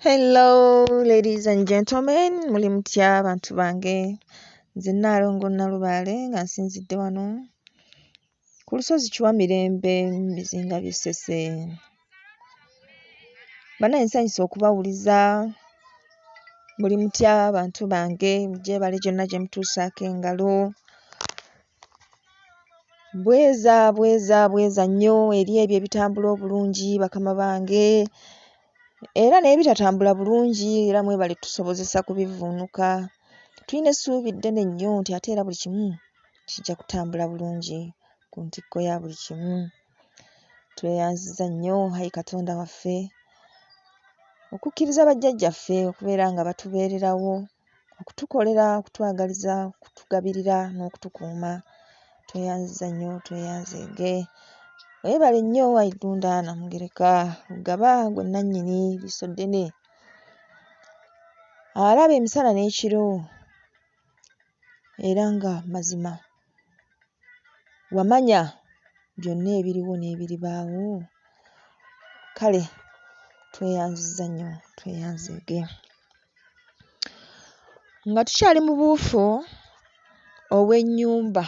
Hello ladies and gentlemen, muli mutya abantu bange? Nze Nnaalongo Nnalubaale nga nsinzidde wano ku lusozi Kiwamirembe mu bizinga by'e Ssese. Bannange nsanyuse okubawuliza, muli mutya bantu bange? Gyebale gyonna gye mutuusaako engalo. Bweza bweza bweza nnyo eri ebyo ebitambula obulungi bakama bange era n'ebitatambula bulungi era mwebale ttusobozesa kubivvuunuka. Tulina essuubi ddene nnyo nti ate era buli kimu kijja kutambula bulungi ku ntikko ya buli kimu. Tweyanzizza nnyo ayi Katonda waffe okukkiriza bajjajjaffe okubeera nga batubeererawo, okutukolera, okutwagaliza, okutugabirira n'okutukuuma. Tweyanzizza nnyo tweyanzeege. Weebale nnyo ayi Ddunda Namugereka Lugaba ggwe nnannyini liisoddene alaba emisana n'ekiro era nga mazima wamanya byonna ebiriwo n'ebiribaawo. Kale tweyanzizza nnyo tweyanzeege. Nga tukyali mu buufu obw'ennyumba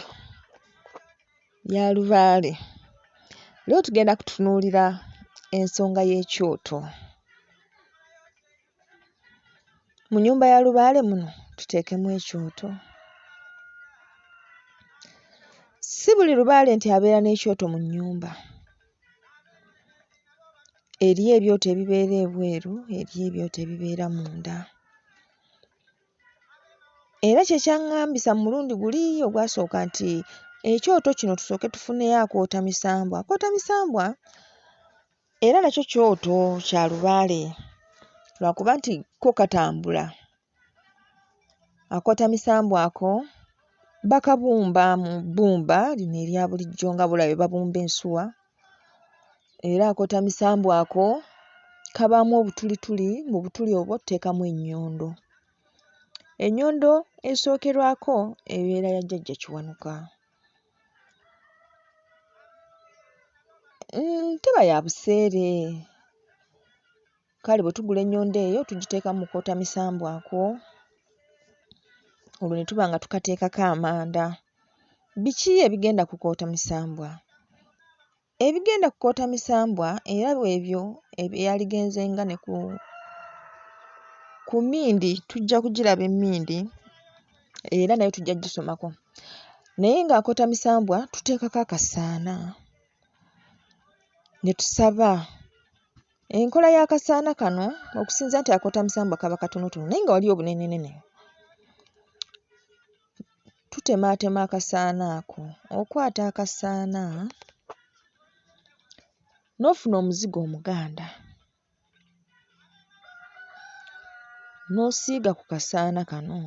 ya Lubaale, leero tugenda kutunuulira ensonga y'ekyoto. Mu nnyumba ya Lubaale muno tuteekemu ekyoto? Si buli lubaale nti abeera n'ekyoto mu nnyumba. Eriyo ebyoto ebibeera ebweru, eriyo ebyoto ebibeera munda. Era kye kyaŋŋambisa mu mulundi guli ogwasooka nti ekyoto kino tusooke tufuneyo akoota misambwa. Akoota misambwa era nakyo kyoto kya lubaale lwakuba nti ko katambula. Akoota misambwa ako bakabumba mu bbumba lino erya bulijjo nga bw'olaba bwe babumba ensuwa era akoota misambwa ako kabaamu obutulituli, mu butuli obwo tuteekamu ennyondo. Ennyondo esookerwako ebeera ya Jjajja Kiwanuka. Teba ya buseere, kale bwe tugula ennyondo eyo tugiteeka mu kootamisambwa ako olwo ne tuba nga tukateekako amanda. Biki ebigenda ku kootamisambwa? Ebigenda ku kootamisambwa era bw'ebyo ebyaligenze nga ne ku mmindi tujja kugiraba emmindi era nayo tujja ggisomako naye ng'akootamisambwa tuteekako akasaana ne tusaba. Enkola y'akasaana kano okusinziira nti akootamisambwa kaba katonotono naye nga waliyo obunenenene. Tutemaatema akasaana ako, okwata akasaana n'ofuna omuzigo omuganda n'osiiga ku kasaana kano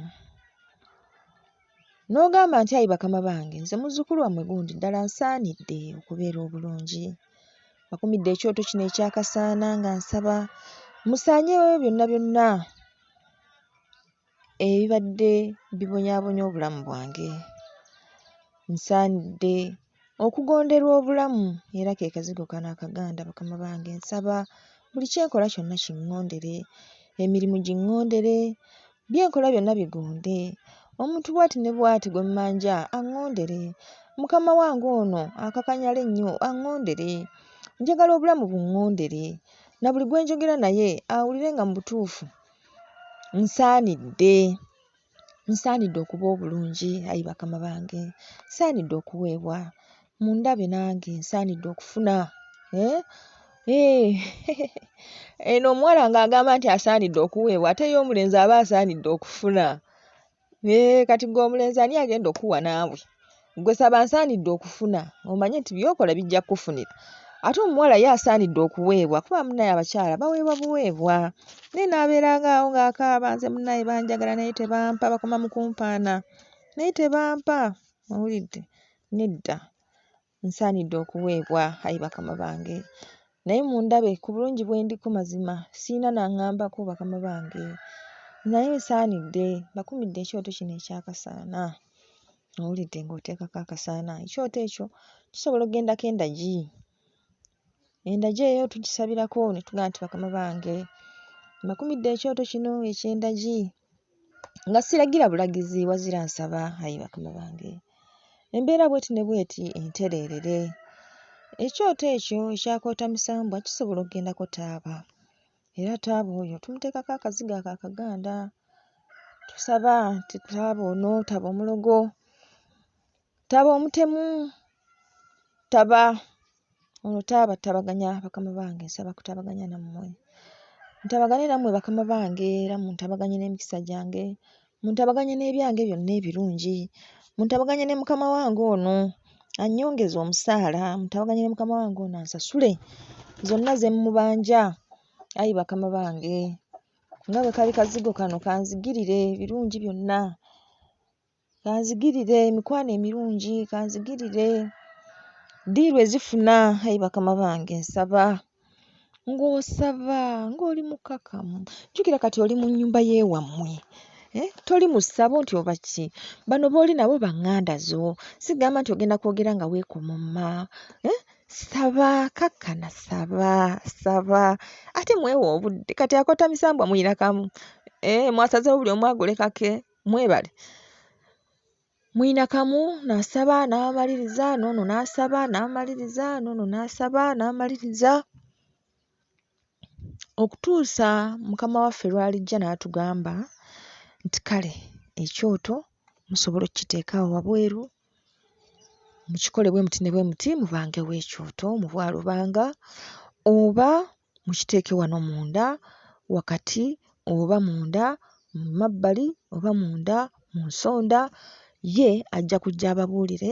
n'ogamba nti ayi bakama bange nze muzzukulu wammwe gundi ddala nsaanidde okubeera obulungi. Mbakumidde ekyoto kino eky'akasaana nga nsaba musaanyeewo byonna byonna ebibadde bibonyaabonya obulamu bwange. Nsaanidde okugonderwa obulamu era ke kazigo kano akaganda bakama bange nsaba buli kye nkola kyonna kiŋŋondere, emirimu giŋŋondere, bye nkola byonna bigonde, omuntu bw'ati ne bw'ati gwe mmanja aŋŋondere, mukama wange ono akakanyala ennyo aŋŋondere, njagala obulamu buŋŋondere na buli gwe njogera naye awulire nga mu butuufu nsaanidde. Nsaanidde okuba obulungi ayi bakama bange, nsaanidde okuweebwa, mundabe nange nsaanidde okufuna eeh eeh eno omuwala ng'agamba nti asaanidde okuweebwa ate ye omulenzi aba asaanidde okufuna. Eeh kati ggwe omulenzi ani agenda okkuwa naawe? Ggwe saba nsaanidde okufuna omanye nti by'okola bijja kkufunira. Ate omuwala ye asaanidde okuweebwa kuba munnaye abakyala baweebwa buweebwa naye n'abeeranga awo ng'akaaba nze munnaye banjagala naye tebampa bakoma mu kumpaana naye tebampa owulidde nedda nsaanidde okuweebwa ayi bakama bange naye mundabe ku bulungi bwe ndiko mazima siyina n'aŋŋambako bakama bange naye nsaanidde mbakumidde ekyoto kino eky'akasaana owulidde ng'oteekako akasaana ekyoto ekyo kisobola okgendako endagi. Endagi eyo tugisabirako ne tugamba nti bakama bange Mbakumidde ekyoto kino eky'endagi nga siragira bulagizi wazira nsaba ayi bakama bange. Embeera bw'eti ne bw'eti entereerere. Ekyoto ekyo ekya Kootamukisambwa kisobola okgendako taaba era taaba oyo tumuteekako akazigo ako akaganda. Tusaba nti taaba ono taba omulogo, taba omutemu, taba ono taaba ttabaganya bakama bange nsaba kutabaganya nammwe. Ntabagane nammwe bakama bange era muntabaganye n'emikisa gyange, muntabaganye n'ebyange byonna ebirungi, muntabaganye ne mukama wange ono annyongeze omusaala, muntabaganye ne mukama wange ono ansasule zonna ze mmubanja ayi bakama bange. Nga bwe kali kazigo kano kanzigirire ebirungi byonna, kanzigirire emikwano emirungi, kanzigirire ddiiru ezifuna ayi bakama bange nsaba. Ng'osaba ng'oli mukkakkamu, jjukira kati oli mu nnyumba y'ewammwe, eh toli mu ssabo nti oba ki, bano b'oli nabo ba ŋŋanda zo, si kugamba nti ogenda kwogera nga weekomomma, eh saba, kkakkana saba, saba ate mwewe obudde kati akoota misambwa muyina kamu, eeh mwasazeewo buli omu agule kake mwebale. Muyina kamu n'asaba n'amaliriza n'ono n'asaba n'amaliriza n'ono n'asaba n'amaliriza okutuusa mukama waffe lw'alijja n'atugamba nti kale ekyoto musobola okkiteeka awo wabweru, mukikole bwe muti ne bwe muti mubangewo ekyoto mu Bwalubanga oba mukiteeke wano munda wakati oba munda mu mabbali oba munda mu nsonda, ye ajja kujja ababuulire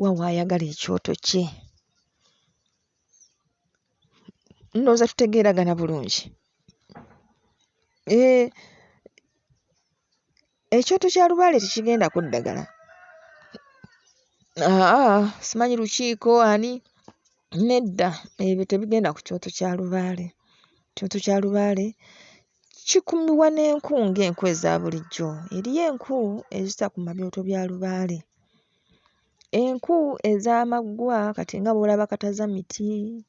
wa w'ayagala ekyoto kye. Ndowooza tutegeeragana bulungi. Eeh ekyoto kya lubaale tekigenda kuddagala. Aa simanyi lukiiko ani nedda ebyo tebigenda ku kyoto kya lubaale. Ekyoto kya lubaale kikumibwa n'enku ng'enku eza bulijjo. Eriyo enku ezitakuma byoto bya lubaale. Enku ez'amaggwa kati nga bw'olaba katazamiti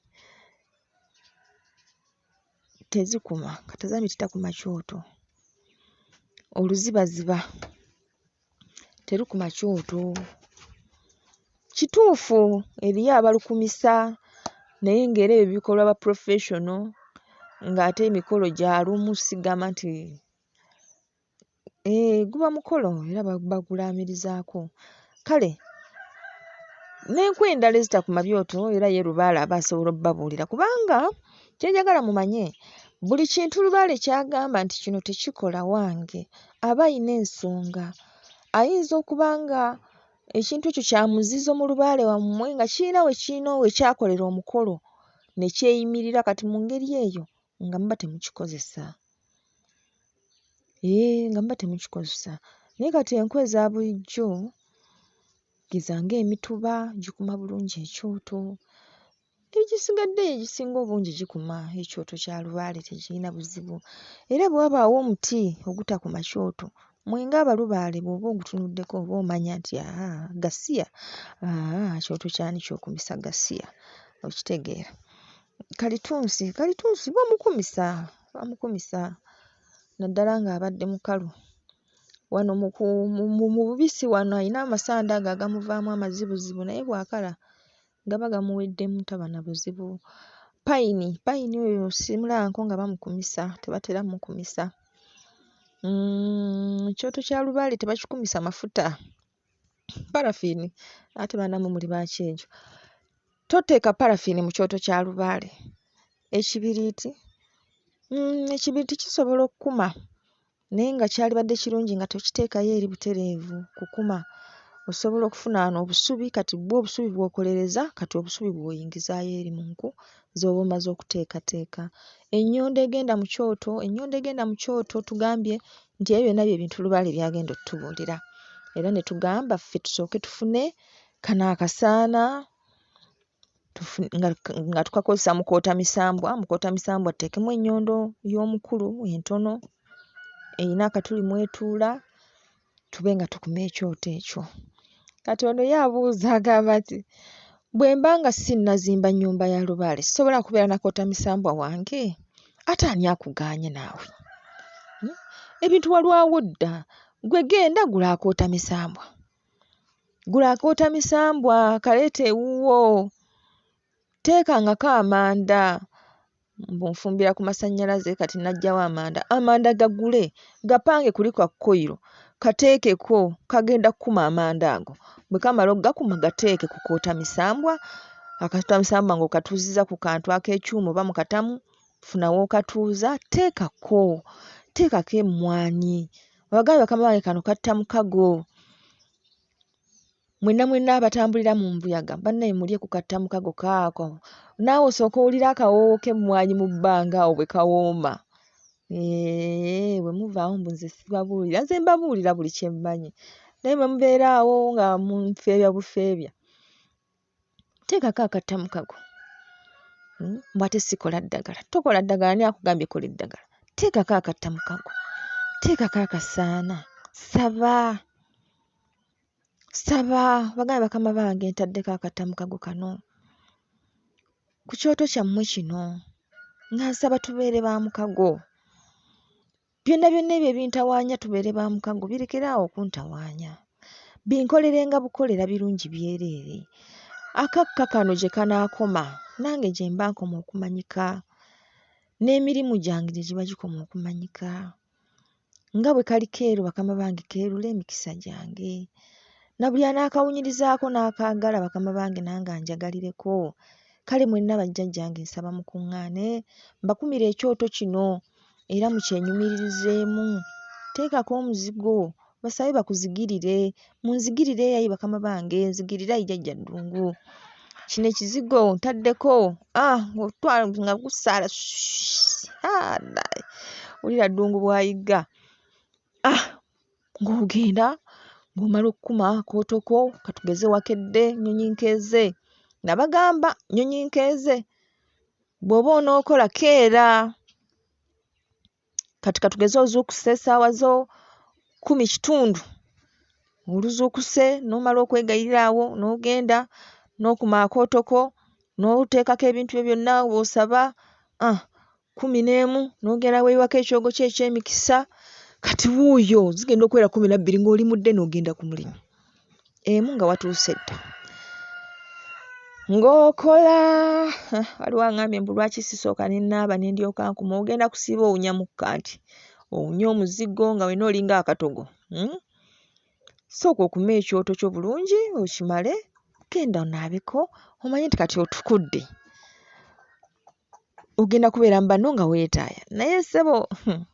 tezikuma, katazamiti takuma kyoto. Oluzibaziba terukuma kyoto. Kituufu eriyo abalukumisa naye ng'era ebyo bikolwa ba professional ng'ate emikolo gya lumu si kugamba nti eeh guba mukolo era bagulaamirizaako. Kale n'enku endala ezitakuma byoto era ye lubaale aba asobola obbabuulira kubanga kye njagala mumanye buli kintu lubaale ky'agamba nti kino tekikola wange aba ayina ensonga. Ayinza okuba nga ekintu ekyo kya muzizo mu lubaale wammwe nga kiyina we kiyina we kyakolera omukolo ne kyeyimirira kati mu ngeri eyo nga muba temukikozesa. Eeh nga muba temukikozesa. Naye kati enku eza bulijjo geza ng'emituba gikuma bulungi ekyoto, egisigaddeyo egisinga obungi gikuma ekyoto kya lubaale tegiyina buzibu. Era bwe wabaawo omuti ogutakuma kyoto, mmwe ng'abalubaale bw'oba ogutunuddeko oba omanya nti aah gasiya, aah kyoto ky'ani ky'okumisa gasiya, okitegeera. Kalitunsi, kalitunsi bamukumisa, bamukumisa naddala ng'abadde mukalu. Wano mu bubisi wano ayina amasanda ago agamuvaamu amazibuzibu naye bw'akala gaba gamuweddemu taba na buzibu. Ppayini, ppayini oyo simulabangako nga bamukumisa, tebatera mmukumisa. Ekyoto kya lubaale tebakikumisa mafuta, parafiini ate bannammwe muli ba kyejo. Toteeka parafiini mu kyoto kya lubaale. Ekibiriiti, ekibiriiti kisobola okkuma naye nga kyalibadde kirungi nga tokiteekayo eri butereevu kukuma. Osobola okufuna wano obusubi kati bwo obusubi bw'okolereza kati obusubi bw'oyingizaayo eri mu nku z'oba omaze okuteekateeka. Ennyondo egenda mu kyoto, ennyondo egenda mu kyoto tugambye nti ebyo byonna bye bintu lubaale by'agenda ottubuulira era ne tugamba ffe tusooke tufune kano akasaana nga tukakozesa mu kwota misambwa, mu kwota misambwa tuteekemu ennyondo y'omukulu entono eyina akatuli mw'etuula tube nga tukuma ekyoto ekyo. Kati ono ye abuuza agamba nti bwe mba nga sinnazimba nnyumba ya lubaale sisobola kubeera na kwotammisambwa wange? Ate ani akugaanye naawe? Ebintu walwawo dda. Ggwe genda gula akoota misambwa. Gula akoota misambwa kaleete ewuwo. Teekangako amanda. Mbu nfumbira ku masannyalaze kati nnaggya wa amanda? Amanda gagule, gapange kuli kwa kkoyiro, kateekeko, kagenda kukuma amanda ago. Bwe kamala oggakuma gateeke ku kootamisambwa, akakootamisambwa ng'okatuuzizza ku kantu ak'ekyuma oba mu katamu, funa w'okatuuza, teekako, teekako emmwanyi. Obagambe bakama bange kano katta mukago. Mwenna mwenna abatambulira mu mbuyaga bannaye mulye ku kattamukago kaako. Naawe osooke owulire akawoowo k'emmwanyi mu bbanga awo bwe kawooma. Eeh, bwe muvaawo mbu nze sibabuulira, nze mbabuulira buli kye mmanyi. Naye bwe mubeera awo nga munfeebya bufeebya. Teekako akattamukago. Mbu ate sikola ddagala. Tokola ddagala, ani akugambye kola eddagala? Teekako akattamukago. Teekako akasaana. Saba. Saba bagambe bakama bange ntaddeko akattamukago kano ku kyoto kyammwe kino nga nsaba tubeere ba mukago. Byonna byonna ebyo ebintawaanya tubeere ba mukago birekere awo okuntawaanya. Binkolerenga bukolera birungi byereere. Akakka kano gye kanaakoma nange gye mba nkoma okumanyika n'emirimu gyange gye giba gikoma okumanyika. Nga bwe kali keeru bakama bange keerule emikisa gyange. Na buli anaakawunyirizaako n'akaagala bakama bange nange anjagalireko. Kale mwenna bajjajjange nsaba mukuŋŋaane mbakumire ekyoto kino era mukyenyumiririzeemu. Teekako omuzigo basabe bakuzigirire. Munzigirire ayi bakama bange, nzigirira ayi jjajja Ddungu. Kino ekizigo ntaddeko ah ng'otwala nga gusaala ah wulira Ddungu bw'ayigga ah ng'ogenda ng'omala okukuma akooto ko katugeze wakedde nnyonyi nkeeze nabagamba nnyonyi nkeeze bw'oba onookola keera kati katugeze ozuukuse essaawa zo 10:15 oluzuukuse n'omala okwegayirira awo n'ogenda n'okuma akooto ko n'oteekako ebintu byo byonna w'osaba ah 11 n'ogenda weeyiwako ekyogo kyo eky'emikisa kati wuuyo zigenda okuwera 12 ng'oli mu ddene ogenda ku mulimu emu nga watuuse dda ng'okola waliwo angambye mbu lwaki sisooka ne nnaaba ne ndyoka nkuma ogenda kusiiba owunya mukka nti owunya omuzigo nga wenna olinga akatogo hmm? Sooka okume ekyoto kyo bulungi okimale genda onaabeko omanye nti kati otukudde ogenda kubeera mu banno nga weetaaya naye ssebo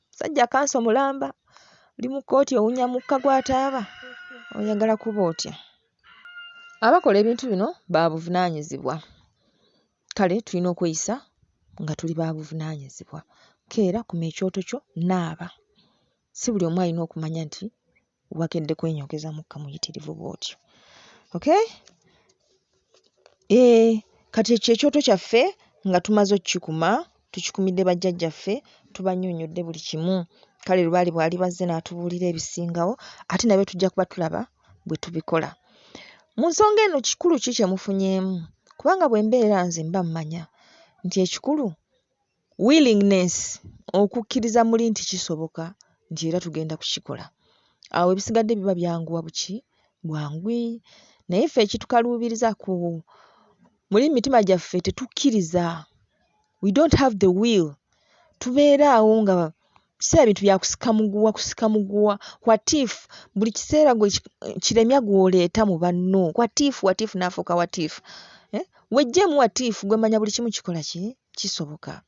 musajja kanso mulamba oli mu kkooti owunya mukka gwa taaba oyagala kuba otya? Abakola ebintu bino ba buvunaanyizibwa kale tulina okweyisa nga tuli ba buvunaanyizibwa. Keera kuma ekyoto kyo naaba si buli omu alina okumanya nti wakedde kwenyookeza mukka muyitirivu bw'otyo. Okay? Eeh kati ekyo ekyoto kyaffe nga tumaze okkikuma, tukikumidde bajjajjaffe, tubannyonnyodde buli kimu. Kale Lubaale bw'aliba azze n'atubuulira ebisingawo ate nabyo tujja kuba tulaba bwe tubikola. Mu nsonga eno kikulu ki kye mufunyeemu? Kubanga bwe mbeera nze mba mmanya nti ekikulu willingness okukkiriza muli nti kisoboka nti era tugenda kukikola. Awo ebisigadde biba byanguwa buki bwangwi naye ffe ekitukaluubiriza ku muli mu mitima gyaffe tetukkiriza we don't have the will tubeera awo nga biseera bintu bya kusika muguwa kusika muguwa what if buli kiseera gwe kiremya gw'oleeta mu banno what if what if n'afuuka what if eh? Weggyemu what if gwe manya buli kimu kikola ki kisoboka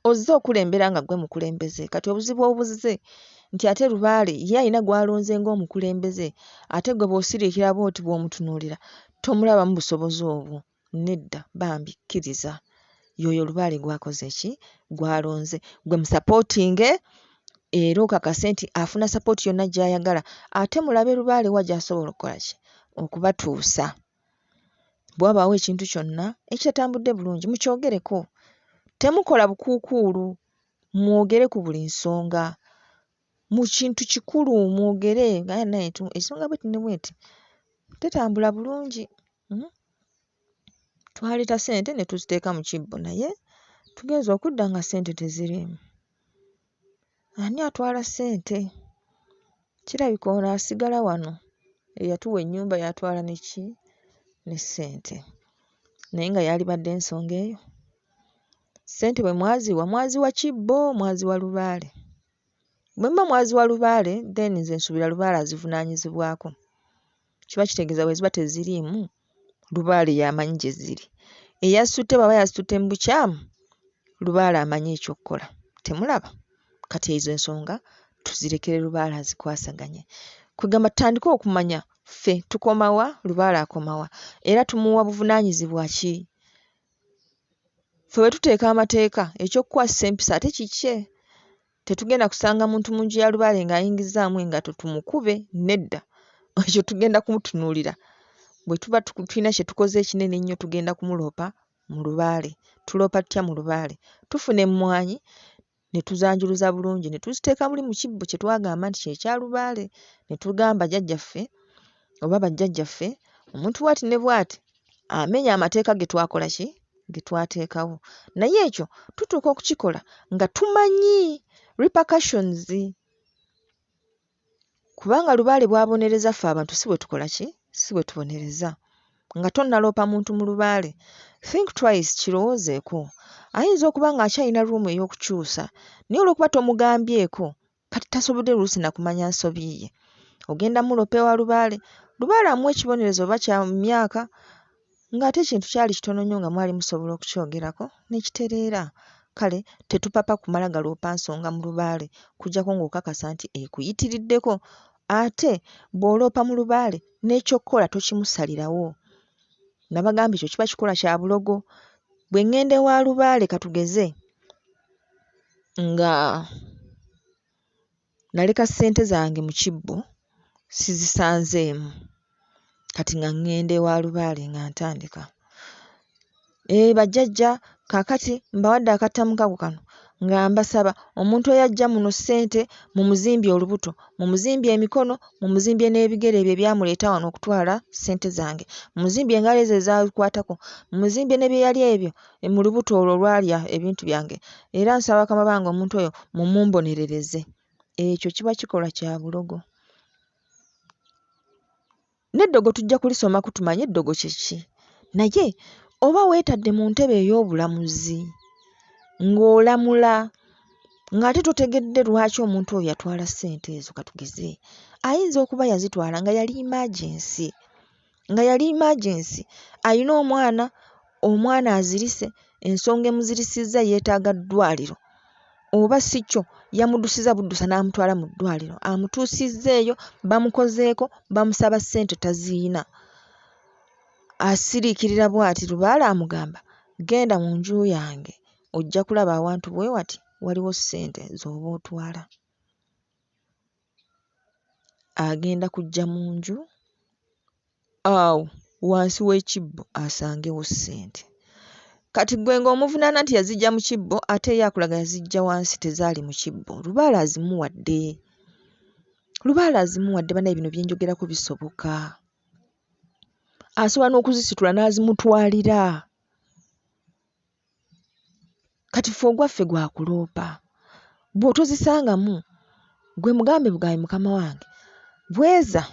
ozze okulembera nga ggwe mukulembeze kati obuzibu obuzze nti ate lubaale ye alina gw'alonze ng'omukulembeze ate ggwe bw'osiriikira bw'oti bw'omutunuulira tomulabamu busobozi obwo nedda bambi kkiriza y'oyo lubaale gw'akoze ki gw'alonze ggwe musapootinge era okakase nti afuna sapooti yonna gy'ayagala ate mulabe lubaale wa gy'asobola okukola ki okubatuusa. Bwe wabaawo ekintu kyonna ekitatambudde bulungi mukyogereko. Temukola bukuukuulu, mwogere ku buli nsonga. Mu kintu kikulu mwogere nga naye ensonga bweti ne bweti tetambula bulungi. Hmm? Twaleeta ssente ne tuziteeka mu kibbo naye Tugenze okudda nga ssente teziriimu. Ani atwala ssente? Kirabika ono asigala wano eyatuwa ennyumba y'atwala ne ki? Ne ssente. Naye nga yaalibadde nsonga eyo? Ssente bwe mwaziwa, mwaziwa kibbo, mwaziwa lubaale? Bwe muba mwaziwa lubaale then nze nsuubira lubaale azivunaanyizibwako. Kiba kitegeeza bwe ziba teziriimu, lubaale y'amanyi gye ziri. Eyazitutte bw'aba yazitutte mu bukyamu, lubaale amanyi eky'okkola. Temulaba? Kati ezo ensonga tuzirekere lubaale azikwasaganye. Kwegamba tutandike okumanya ffe tukoma wa, lubaale akoma wa, era tumuwa buvunaanyizibwa ki? Ffe bwe tuteeka amateeka, eky'okukwasisa empisa ate kikye. Tetugenda kusanga muntu mu nju ya lubaale ng'ayingizzaamu engatto tumukube, nedda. Ekyo tugenda kumutunuulira. Bwe tuba tulina kye tukoze ekinene ennyo tugenda kumuloopa mu lubaale. Tuloopa tutya mu lubaale? Tufuna emmwanyi ne tuzanjuluza bulungi ne tuziteeka muli mu kibbo kye twagamba nti kye kya lubaale ne tugamba jjajjaffe oba bajjajjaffe omuntu bw'ati ne bw'ati amenya amateeka ge twakola ki? Ge twateekawo. Naye ekyo tutuuka okukikola nga tumanyi repercussions. Kubanga lubaale bw'abonereza ffe abantu si bwe tukola ki? Si bwe tubonereza. Nga tonnaloopa muntu mu lubaale, think twice, kirowoozeeko. Ayinza okuba ng'akyalina room ey'okukyusa naye olw'okuba tomugambyeko kati tasobodde luusi na kumanya nsobi ye. Ogenda muloopa ewa lubaale, lubaale amuwa ekibonerezo oba kya myaka ng'ate ekintu kyali kitono nnyo nga mwali musobola okukyogerako ne kitereera. Kale tetupapa kumala galoopa nsonga mu lubaale okuggyako ng'okakasa nti ekuyitiriddeko. Ate bw'oloopa mu lubaale n'ekyokukola tokimusalirawo. Nabagamba ekyo kiba kikolwa kya bulogo. Bwe ŋŋenda ewa lubaale katugeze nga naleka ssente zange mu kibbo sizisanzeemu, kati nga ŋŋenda ewa lubaale nga ntandika. Eeh bajjajja kaakati mbawadde akattamukago kano nga mbasaba omuntu eyaggya muno ssente mumuzimbye olubuto, mumuzimbye emikono, mumuzimbye n'ebigere ebyo ebyamuleeta wano okutwala ssente zange, mumuzimbye engalo ezo ezaakwatako, mumuzimbye ne bye yalya ebyo mu lubuto olwo olwalya ebintu byange era nsaba bakama bange omuntu oyo mumumbonerereze. Ekyo kiba kikolwa kya bulogo. N'eddogo tujja kulisomako tumanye eddogo kye ki. Naye oba weetadde mu ntebe ey'obulamuzi ng'olamula ng'ate totegedde lwaki omuntu oyo yatwala ssente ezo katugeze. Ayinza okuba yazitwala nga yali emergency, nga yali emergency ayina omwana, omwana azirise, ensonga emuzirisizza yeetaaga ddwaliro oba si kyo yamuddusizza buddusa n'amutwala mu ddwaliro amutuusizza eyo bamukozeeko bamusaba ssente taziyina. Asiriikirira bw'ati lubaale amugamba genda mu nju yange ojja kulaba awantu bwe wati waliwo ssente z'oba otwala. Agenda kujja mu nju awo wansi w'ekibbo asangewo ssente. Kati ggwe ng'omuvunaana nti yaziggya mu kibbo ate ye akulaga yaziggya wansi tezaali mu kibbo. Lubaale azimuwadde. Lubaale azimuwadde bannaye bino bye njogerako bisoboka. Asobola n'okuzisitula n'azimutwalira. Kati ffe ogwaffe gwa kuloopa. Bw'otozisangamu ggwe mugambe bugambi mukama wange bweza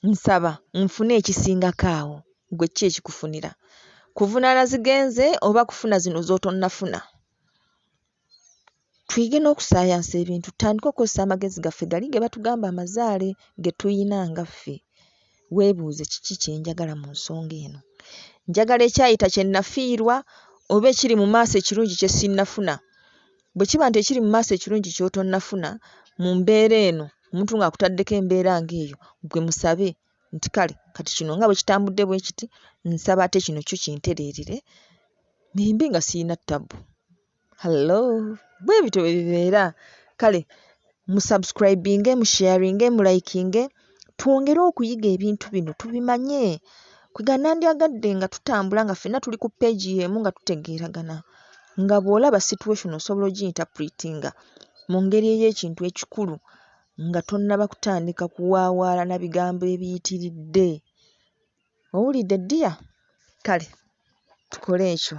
nsaba nfune ekisingako awo. Ggwe ki ekikufunira? Kuvunaana zigenze oba kufuna zino z'otonnafuna? Tuyige n'okusaayansa ebintu, tutandike okukozesa amagezi gaffe gali ge batugamba amazaale ge tuyina nga ffe. Weebuuze kiki kye njagala mu nsonga eno? Njagala ekyayita kye nafiirwa oba ekiri mu maaso ekirungi kye sinnafuna? Bwe kiba nti ekiri mu maaso ekirungi ky'otonnafuna mu mbeera eno, omuntu ng'akutaddeko embeera ng'eyo, ggwe musabe nti kale kati kino nga bwe kitambudde bwe kiti, nsaba ate kino kyo kintereerere mmbe nga sirina ttabbu. Hallo! Bwe bityo bwe bibeera. Kale musubscribinge, musharinge, mulikinge twongere okuyiga ebintu bino tubimanye. Kwegamba nandyagadde nga tutambula nga ffenna tuli ku page y'emu nga tutegeeragana nga bw'olaba situation osobola ogi-interpretinga mu ngeri ey'ekintu ekikulu nga tonnaba kutandika kuwaawaala na bigambo ebiyitiridde. Owulidde ddiya? Kale tukole ekyo.